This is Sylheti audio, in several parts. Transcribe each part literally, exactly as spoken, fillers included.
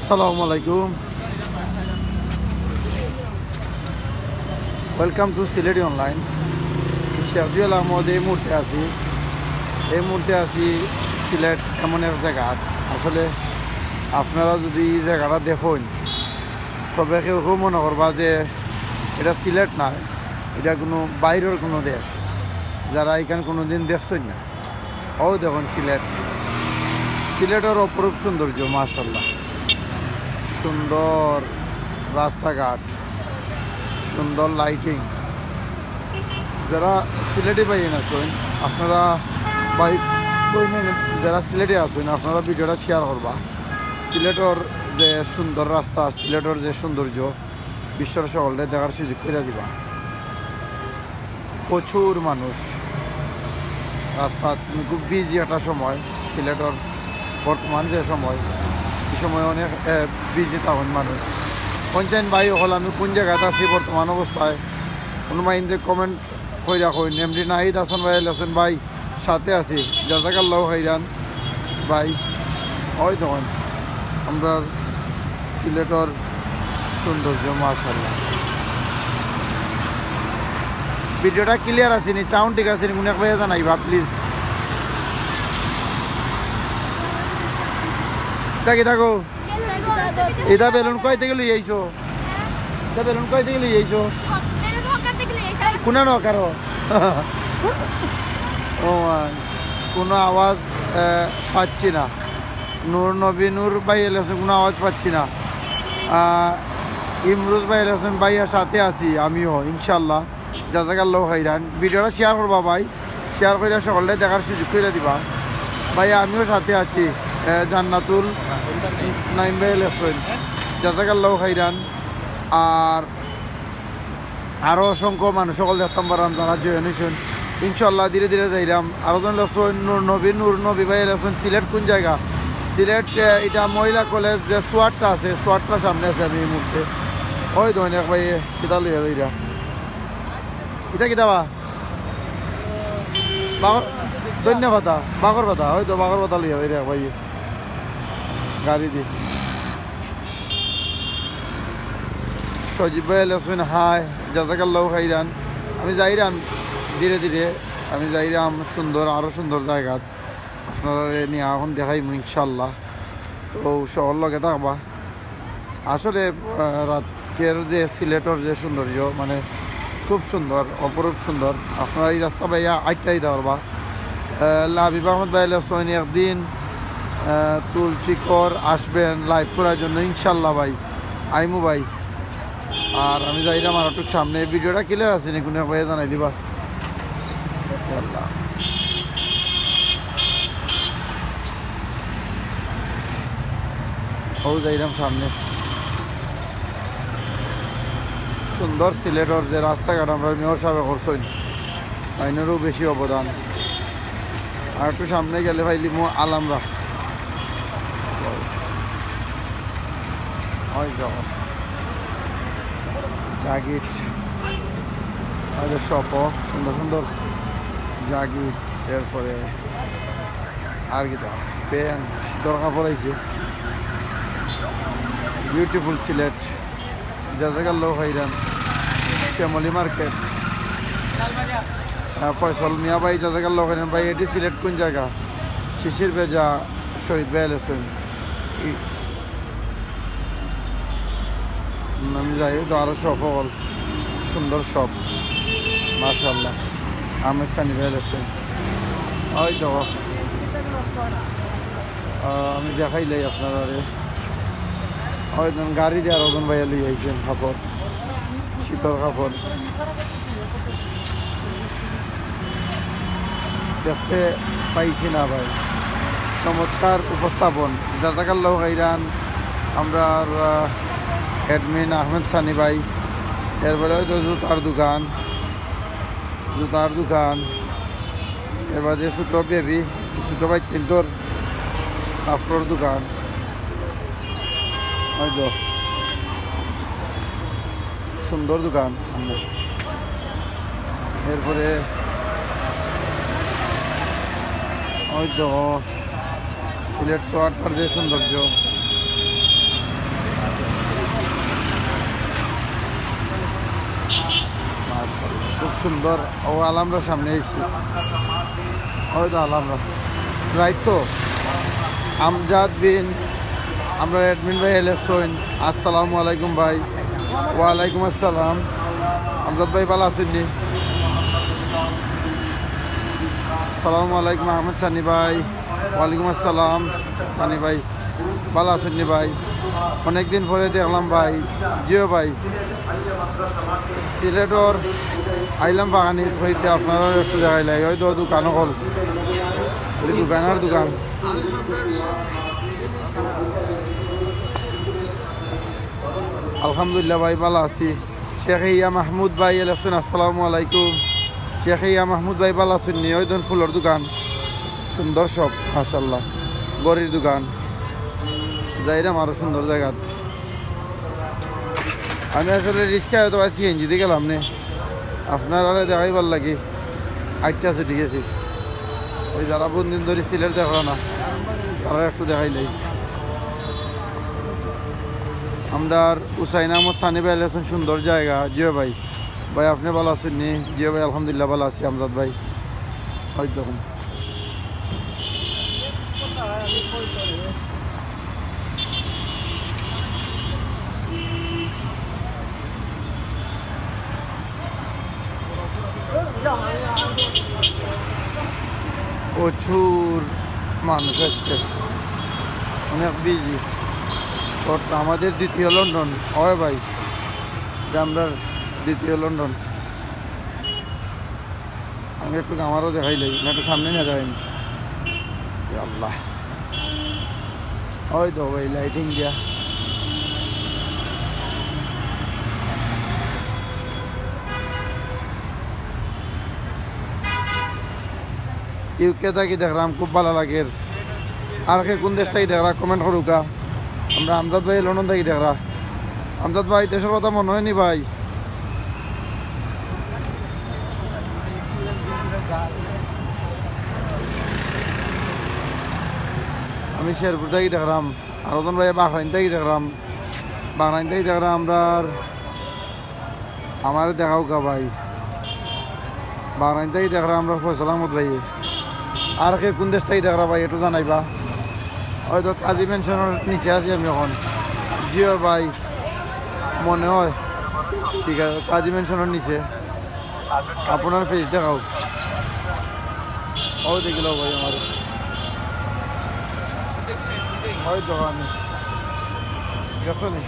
আসসালামু আলাইকুম। Welcome to Sylheti অনলাইন। শেখ জুয়েল আহমদ এই মুহূর্তে আছি। এই মুহূর্তে আছি সিলেট এমন এক জায়গা। আসলে আপনারা যদি এই জায়গাটা দেখইন, তবে কেউ কেউ মনে করবা যে এটা সিলেট না, এটা কোনো বাইরের কোনো দেশ, যারা এখানে কোনোদিন দেখছইন না। ও দেখুন সিলেট, সিলেটের অপরূপ সৌন্দর্য, মাশাআল্লাহ। সুন্দর রাস্তাঘাট, সুন্দর লাইটিং। যারা সিলেটি ভাইয়াইন আছইন, আপনারা ভাই বইন, যারা সিলেটি আছইন, আপনারা ভিডিওটা শেয়ার করবা। সিলেটের যে সুন্দর রাস্তা, সিলেটের যে সৌন্দর্য, বিশ্বর সকলরে দেখার সুযোগ করে দিবা। প্রচুর মানুষ রাস্তাত, খুব বিজি একটা সময় সিলেটের বর্তমান যে সময়, এই সময় অনেক বিজি তখন মানুষ। পঞ্চায়েত ভাই হল আমি কোন জায়গাতে আছি বর্তমান অবস্থায়, কোনো মাইন্ডে কমেন্ট কইরা কইন। এমডি নাহিদ হাসান ভাই লেখছইন, ভাই সাথে আছি, জাজাকাল্লাহ খাইরান ভাই। ওই দেখুন আমরা সিলেটের সৌন্দর্য, মাশাআল্লাহ। ভিডিওটা ক্লিয়ার আছে নি, সাউন্ড ঠিক আছে নি, মনে ভাইয়া জানাইবা প্লিজ। থাকি থাকো। এটা বেলুন কই থেকে লই আইছো? এটা বেলুন কই থেকে লই আইছো? কোনা নকারো? ও মা, কোনো আওয়াজ আহ, পাচ্ছি না। নূর নবী নূর ভাই লেখছইন, কোনো আওয়াজ পাচ্ছি না। আহ, ইমরুজ ভাই লেখছইন, ভাইয়া সাথে আছি আমিও ইনশাআল্লাহ। জাজাকাল্লাহ খাইরান। ভিডিওটা শেয়ার করবা ভাই, শেয়ার কইরা সকলরে দেখার সুযোগ করে দিবা। ভাই আমিও সাথে আছি। আহ, জান্নাতুল নাইম ভাই লেখছইন, জাজাকাল্লাহ খাইরান। আর আরও অসংখ্য মানুষ সকল দেখতাম পারাম যারা জয়েন হইছইন। ইনশাআল্লাহ ধীরে ধীরে যাইরাম। আরও জন লেখছইন নূর নবী, নূর নবী ভাই লেখছইন, সিলেট কোন জায়গা? সিলেট, আহ, এটা মহিলা কলেজ যে সোয়ারটা আছে, সোয়ারটার সামনে আছে আমি এই মুহূর্তে। ওই দেখুন এক ভাই কিতা লইয়া যাইরা। এটা কিতা বা? বাগর, ধন্যবাদ, বাগর কথা, হয়তো বাগর কথা লইয়া যাইরা এক ভাই গাড়ি দি। সজীব ভাই লেখছইন হাই, জাজাকাল্লাহ খাইরান। আমি যাইরাম ধীরে ধীরে, আমি যাইরাম সুন্দর, আরও সুন্দর জায়গাত। আপনারা নিয়ে এখন দেখাইমু ইনশাআল্লাহ। তো সকল লগে থাকবা। আসলে আহ, রাতর যে সিলেটের যে সৌন্দর্য, মানে খুব সুন্দর, অপরূপ সুন্দর। আপনারা এই রাস্তা বাইয়া আইটা দিতে পারবা। আহ, লাবিব আহমদ ভাই লেখছইন একদিন আহ, তুলসীকর আসবেন লাইভ করার জন্য, ইনশাল্লাহ ভাই, আইমু ভাই। আর আমি যাইরাম আর একটু সামনে, ভিডিওটা ক্লিয়ার আছে নি, কোনো ভাইয়া জানাই দিবা। আল্লাহ। ও যাইরাম সামনে। সুন্দর সিলেটের যে রাস্তাঘাট আমরা মেয়র সাহেব করছইন, আইনেরও বেশি অবদান। আর একটু সামনে গেলে পাইলিমু আলামরা। ওই দেখো, জাগির, ওই যে শপ, সুন্দর সুন্দর জাগির, এরপরে আর কিতা, প্যান্ট, শীতর কাপড় আইছে। বিউটিফুল সিলেট, জাজাকাল্লাহ খাইরান। শ্যামলী মার্কেট। আহ, ফয়সল মিয়া ভাই, জাজাকাল্লাহ খাইরান। ভাই, এটি সিলেট কোন জায়গা? শিশির ভেজা, শহীদ ভাই লেখছইন। ই-, আমি যাই, তো আরো শপ হল, সুন্দর শপ, মাশাআল্লাহ। আহমেদ সানি ভাই লেখছইন। ওই দেখো, আহ, আমি দেখাইলাই আপনারারে। ওই দেখুন, গাড়ি দিয়ে আরো একজন ভাইয়া লই আইছেন কাপড়, শীতর কাপড়। দেখতে পাইছি না ভাই, চমৎকার উপস্থাপন, জাজাকাল্লাহ খাইরান। আমরার, আহ, অ্যাডমিন আহমেদ সানি ভাই, এরপরে ওই তো জুতার দোকান, জুতার দোকান, এরপরে ছোট বেবি, ছোট ভাই তিনটোর কাপড়র দোকান, ওই তো সুন্দর দোকান। এরপরে ওই তো সিলেট সোয়ারটার যে সৌন্দর্য, খুব সুন্দর। ও, আলহামরার সামনে আইছি। ওই তো আলহামরা। রাইট তো। আমজাদ বিন, আমরার অ্যাডমিন ভাই এলেছইন। আসসালামু আলাইকুম ভাই। ওয়ালাইকুম আসসালাম। আমজাদ ভাই ভালা আছইন নি? আসসালামু আলাইকুম আহমেদ সানি ভাই। ওয়ালাইকুম আসসালাম সানি ভাই। ভালা আছইন নি ভাই? অনেকদিন পরে দেখলাম ভাই। জিও ভাই, সিলেটর আইলাম বাগানি হইতে আপনারারে একটু দেখাইলাই। ওই তো দোকান অকল, খালি দোকান আর দোকান। আলহামদুলিল্লাহ ভাই, ভালা আছি। শেখ ইয়া মাহমুদ ভাই এলেছইন, আসসালামু আলাইকুম। শেখ ইয়া মাহমুদ ভাই ভালা আছইন নি? ওই দেখইন ফুলর দোকান, সুন্দর সব, মাশাআল্লাহ। ঘড়ির দোকান, যাইরাম আরো সুন্দর জাগাত। আমি আসলে রিক্সায় হয়তো বা সিএনজি দি গেলাম নে, আপনারারে দেখাইবার লাগি আইচ্ছা ছুটি গেছি। ওই যারা বন্দিন ধরি সিলেট দেখরা না, তারা একটু দেখাইলাই। আমরার হুসাইন আহমদ সানি ভাই এলেছইন, সুন্দর জাগা। জিও ভাই, ভাই আপনে ভালা আছইন নি? জিও ভাই, আলহামদুলিল্লাহ ভালা আছি। আমজাদ ভাই, ওই দেখইন। প্রচুর মানুষ আজকে, অনেক বিজি। শহরটা আমাদের দ্বিতীয় লন্ডন, ওই ভাই, এটা আমরার দ্বিতীয় লন্ডন। আমি একটু আমারও দেখাইলাই, না একটু সামনে নিয়ে যাবেন। ইয়া আল্লাহ, ওই তো ভাই লাইটিং দিয়া। ইউকে থাকি দেখরাম, খুব ভালা লাগের। আর কে কোন দেশ থাকি দেখরা, কমেন্ট করুক্কা। আমরা আমজাদ ভাই লন্ডন থাকি দেখরা। আমজাদ ভাই, দেশর কথা মনো অয় নি ভাই? আমি শেরপুর থাকি দেখরাম, আর ওজন ভাই বাহরাইন থাকি দেখরাম, বাহরাইন থাকি দেখরাম। আমরার আমারে দেখাউক্কা ভাই। বাহরাইন থাকি দেখরা আমরার ফয়সাল আহমদ ভাই। আর কে কোন দেশ থাকি দেখরা ভাই, একটু জানাইবা। ওই তো কাজী ম্যানশনর নিচে আছি আমি অখন। জিও ভাই, মনো অয়। ঠিক আছে, কাজী ম্যানশনর নিচে। আপনার পেজ দেখাও। ও দেখিলাও ভাই আমার। ওই দোকানে। গেছো নি?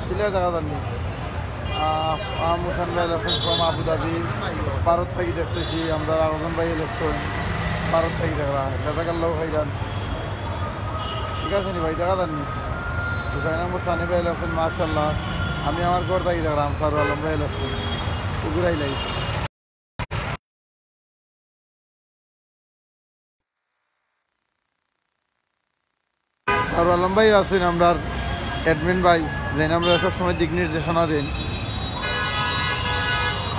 সিলেট দেখা যার নি। আহ, আম হোসেন ভাই এলেছইন from আবু ধাবি, ভারত থাকি দেখতেছি। আমরার আরোজন ভাই এলেছইন, ভারত থাকি দেখরা। জাজাকাল্লাহ খাইরান। ঠিক আছে নি ভাই, দেখা যার নি? হুসাইন আহমদ সানি ভাই এলেছইন, মাশাআল্লাহ। আমি আমার ঘর থাকি দেখরাম, সারু আলম ভাই এলেছইন। ঘুরাইলাই। সারু আলম ভাই আছইন, আমরার অ্যাডমিন ভাই, যেইন আমরারে সবসময় দিক নির্দেশনা দেইন।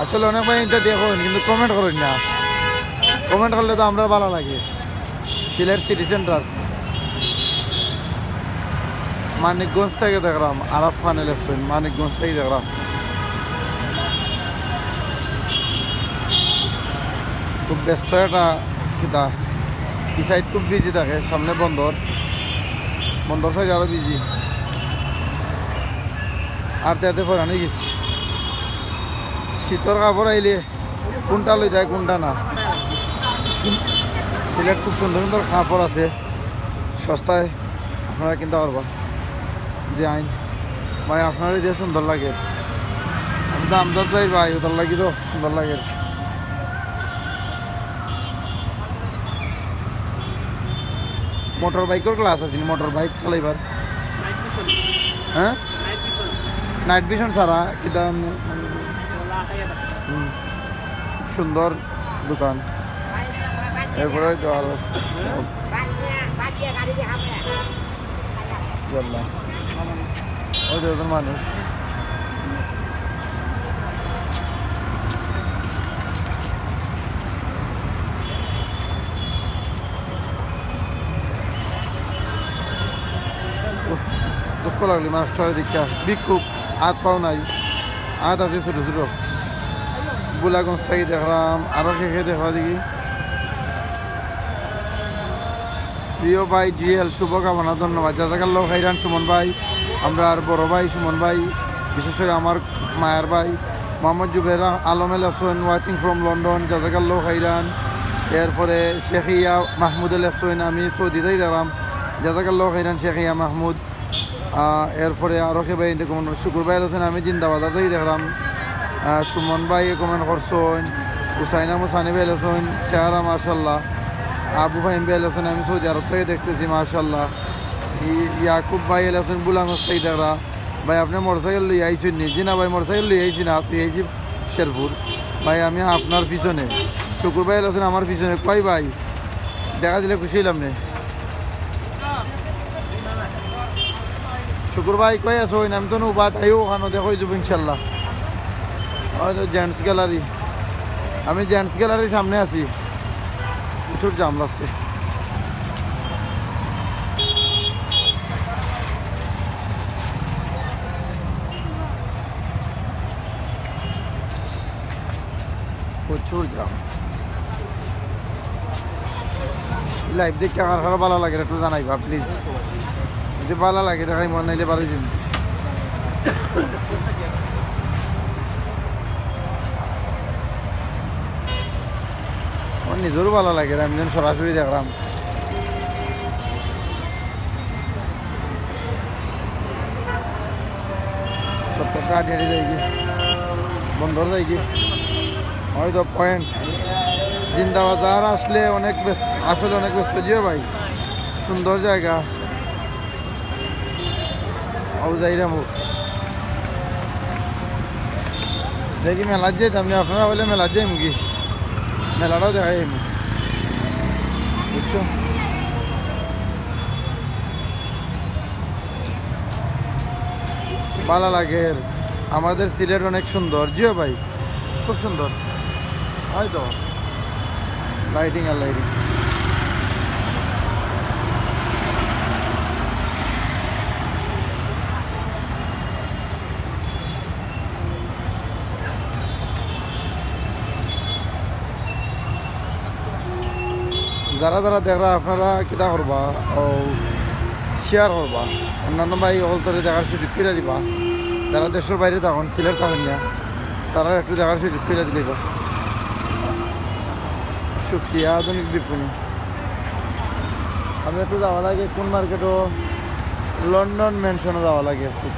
আসলে অনেক ভাই ইটা দেখইন, কিন্তু কমেন্ট করইন না। কমেন্ট করলে তো আমরার ভালা লাগে। সিলেট সিটি সেন্টার, মানিকগঞ্জ থাকি দেখরাম, আরাফ খান এলেছইন, মানিকগঞ্জ থাকি দেখরাম। খুব ব্যস্ত একটা কিতা, ই সাইড খুব বিজি থাকে, সামনে বন্দর, বন্দর সাইড আরো বিজি। আর তেতে ফরানি গেছি, শীতর কাপড় আইলে কোনটা লই যায়, কোনটা না। সিলেট খুব সুন্দর সুন্দর কাপড় আছে, সস্তায় আপনারা কিনতা পারবা। যে আইন ভাই, আপনারে যে সুন্দর লাগে, আমি তো আমজাদ ভাই, ভাই, ওটার লাগি তো সুন্দর লাগে। মোটর বাইকর ক্লাস আছে নি? মোটর বাইক চালাইবার? হ্যাঁ, নাইট ভিশন ছাড়া কিতা? হুম। সুন্দর দোকান। এরপরে তো আরো ইয়াল্লা। ওই যে ওদের মানুষ। উফ, দুঃখ লাগলি মানুষটারে দেখিয়া। ভিক্ষুক, হাত পাও নাই। আত আছে ছোট ছোট। বুলাগঞ্জ থাকি দেখরাম, আরো কে কে দেখরা দেখি। প্রিয় ভাই জুয়েল, শুভকামনা, ধন্যবাদ। জাজাকাল্লাহ খাইরান সুমন ভাই, আমরার বড় ভাই সুমন ভাই, বিশেষ করে আমার মায়ার ভাই মোহাম্মদ জুবের আলম এল হাসান, watching from London, জাজাকাল্লাহ খাইরান। এরপরে শেখিয়া মাহমুদ এল হাসান, আমি সৌদি থাকি দেখরাম, জাজাকাল্লাহ খাইরান শেখিয়া মাহমুদ। আহ, এরপরে আরো কে ভাই এনতে কমেন্ট, শুকুর ভাই আছেন, আমি জিন্দাবাজার থাকি দেখরাম। আহ, সুমন ভাই কমেন্ট করছইন, হুসাইন আহমদ সানি ভাই আছেন, চেহারা মাশাল্লাহ। আবু ফাহিম ভাই আছেন, আমি সৌদি আরব থাকি দেখতেছি মাশাল্লাহ। ই-, ইয়াকুব ভাই আছেন, বুলাগঞ্জ থাকি দেখরা। ভাই, আপনে মোটরসাইকেল লইয়া আইছইন নি? জি না ভাই, মোটরসাইকেল লইয়া আইছি না, আপনে আইছি শেরপুর। ভাই, আমি আপনার পিছনে। শুকুর ভাই আছেন আমার পিছনে। কই ভাই? দেখা দিলে খুশি অইলাম নে। শুকুর ভাই, কই আছইন? আমি তো নৌবাদ আইও, ওখানো দেখো, অই যাইবো ইনশাল্লাহ। ওই তো জেন্টস গ্যালারি, আমি জেন্টস গ্যালারির সামনে আছি। প্রচুর জাম লাগছে। প্রচুর জাম। লাইভ দেখতে কার কার ভালা লাগে একটু জানাইবা প্লিজ। যদি ভালা লাগে দেখাই, মন নাইলে বারোই দিন। আমার নিজেরও ভালা লাগে, আমি যেন সরাসরি দেখলাম। চট্টগ্রাম আটিয়াটি যাইগি, বন্দর যাইগি, ওই তো পয়েন্ট। জিন্দাবাজার আসলে অনেক ব্যস্ত, আসলে অনেক ব্যস্ত। জিও ভাই, সুন্দর জায়গা। ও যাইরাম ও। দেখি মেলাত যাইতাম নি, আপনারা অইলে মেলাত যাইমু কি? মেলাটাও দেখাই যাইমু। বুঝছো? ভালা লাগের। আমাদের সিলেট অনেক সুন্দর, জিও ভাই, খুব সুন্দর। ওই তো লাইটিং আর লাইটিং। যারা যারা দেখরা, আপনারা কিতা করবা, ও শেয়ার করবা, অন্যান্য ভাই অকলতরে দেখার সুযোগ করি দিবা। যারা দেশর বাইরে থাকইন, সিলেট থাকইন না, তারা একটু দেখার সুযোগ করি দিবা। শুক্রিয়া, আধুনিক বিপণী। আমি একটু যাওয়া লাগে কোন মার্কেটো, লন্ডন ম্যানশনো যাওয়া লাগে একটু।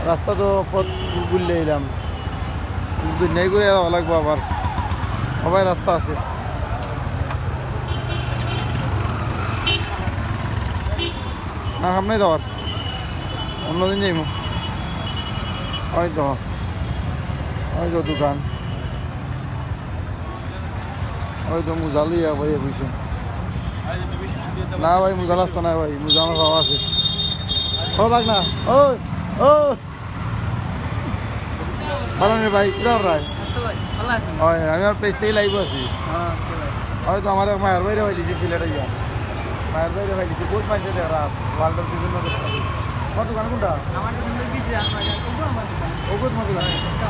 রাস্তা তো পথ ভুললে এলাম, দুনিয়ায় ঘুরে যাওয়া লাগবো আবার। সবাই রাস্তা আছে না, সামনে যাওয়ার, অন্যদিন যাইমু। ওই তো, ওই তো দোকান। ওই তো মুজা লইয়া ভাই বইছে। না ভাই, মুজা লাগতো না ভাই, মুজা আমার বাবা আছে। ও ভাগ না, ও, ও। ভালা নি ভাই, কিতা কররায়? ওই, আমি আর পেজ থাকি লাইভ আছি। ওই তো আমার এক মায়ার ভাইরে পাইলিছি সিলেট আইয়া। মায়ার ভাইরে পাইলিছি, বহুত মানুষে দেখরা, ওয়ার্ল্ডর বিভিন্ন দেশ থাকি। তোমার দোকান কোনটা? আমার দোকান তো বিজয় আমার দোকান। ও, কোন দোকান?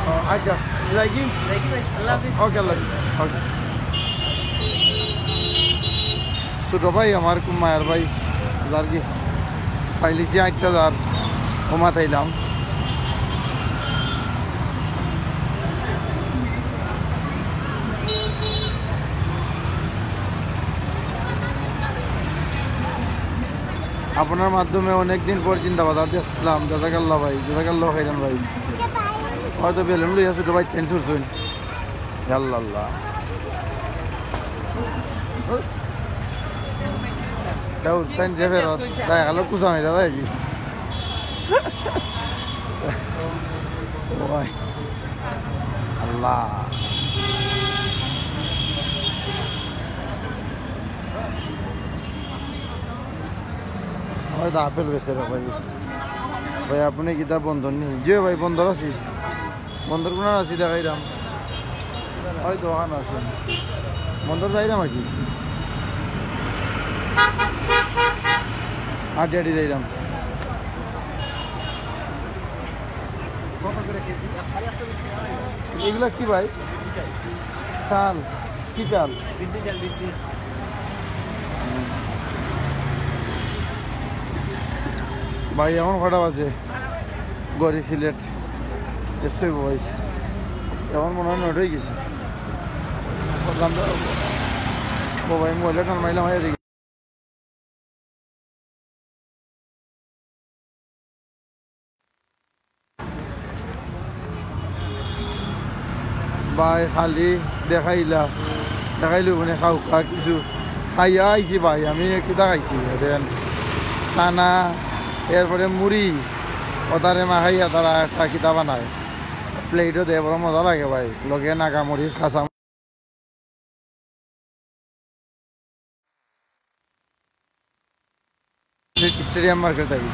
ও, আচ্ছা, যাই কি? যাই কি ভাই? আল্লাহ হাফিজ। ওকে, আল্লাহ হাফিজ। ওকে। ছোট ভাই আমার, খুব মায়ার ভাই, যার কি পাইলিছি আট হাজার, ও মাতাইলাম। আপনার মাধ্যমে অনেকদিন পর জিন্দাবাজার দেখলাম, জাজাকাল্লাহ ভাই, জাজাকাল্লাহ খাইরান ভাই। হয়তো বেলুন লইয়া ছোট ভাই চেঞ্জ করছইন। ইয়াল্লাল্লাহ। তাও তাই যে ফেরত, তাই গেল কুসানি দাদা এই। ওই। আল্লাহ। ওই তো আপেল বেচে রে ভাই। ভাই, আপনি কিতা বন্দর নি? জি ভাই, বন্দর আছি। বন্দর কোন আছি দেখাইলাম। ওই তো ওখানে আছে। বন্দর যাইলাম আর কি। আটি আটি যাইলাম। এগুলা কি ভাই? চাল? কি চাল? ভাই, এখন কটা বাজে? ঘড়ি সিলেট। এতই ভাই, এখন মনে হয় নয়টা অই গেছে। বললাম তো, ও ভাই, মোবাইলটা টান মারলাম, হয়ে দেখি। ভাই, খালি দেখাইলা, দেখাইলু মানে খাউক্কা কিছু খাইয়া আইছি ভাই। আমি কিতা খাইছি? দেন চানা, এরপরে মুড়ি, ওটারে মাখাইয়া তারা একটা কিতা বানায়, প্লেটও দেয়, বড় মজা লাগে ভাই। লগে নাগা মরিচ, কাঁচা স্টেডিয়াম মার্কেট থাকি।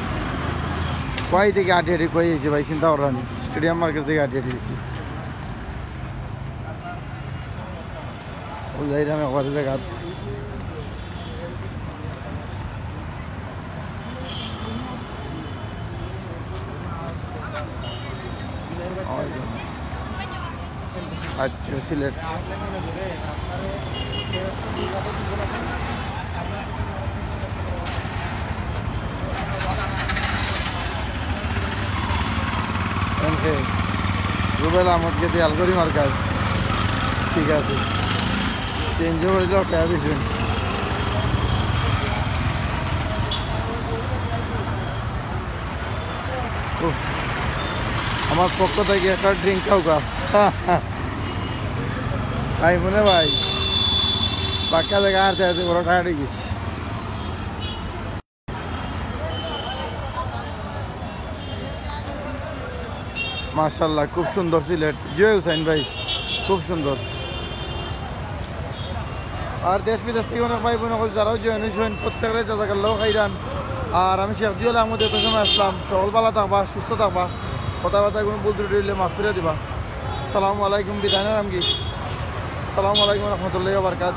কই থেকে আটি আটি কই আইছি ভাই, চিন্তা করানি। স্টেডিয়াম মার্কেট থেকে আটি আটি গেছি। ও যাইরাম একবার জায়গাত। আচ্ছা, সিলেট। এমকে রুবেল আহমদ গেছে আলগরি মার্কায়। ঠিক আছে, চেঞ্জও করে দিল, খেয়া দিছুন। উফ, আমার পক্ষ থেকে একটা ড্রিঙ্ক খাউক্কা। খাই মনে ভাই, বাক্কা জায়গা হাঁটতে হাঁটতে বড় টায়ার্ড হয়ে গেছি। মাশাআল্লাহ, খুব সুন্দর সিলেট। জয় হুসাইন ভাই, খুব সুন্দর। আর দেশ বিদেশ থেকে অনেক ভাই বোন অকল যারাও জয়েন হইছেন, প্রত্যেকরে জাজাকাল্লাহ খাইরান। আর আমি শেখ জুয়েল আহমদ, এত সময় আসলাম। সকল ভালা থাকবা, সুস্থ থাকবা। কথাবার্তা কোনো ভুল ত্রুটি হইলে মাফ করে দিবা। আসসালামু আলাইকুম, বিদায় নিলাম কি? আসসালামু আলাইকুম রহমতুল্লাহ বারকাত।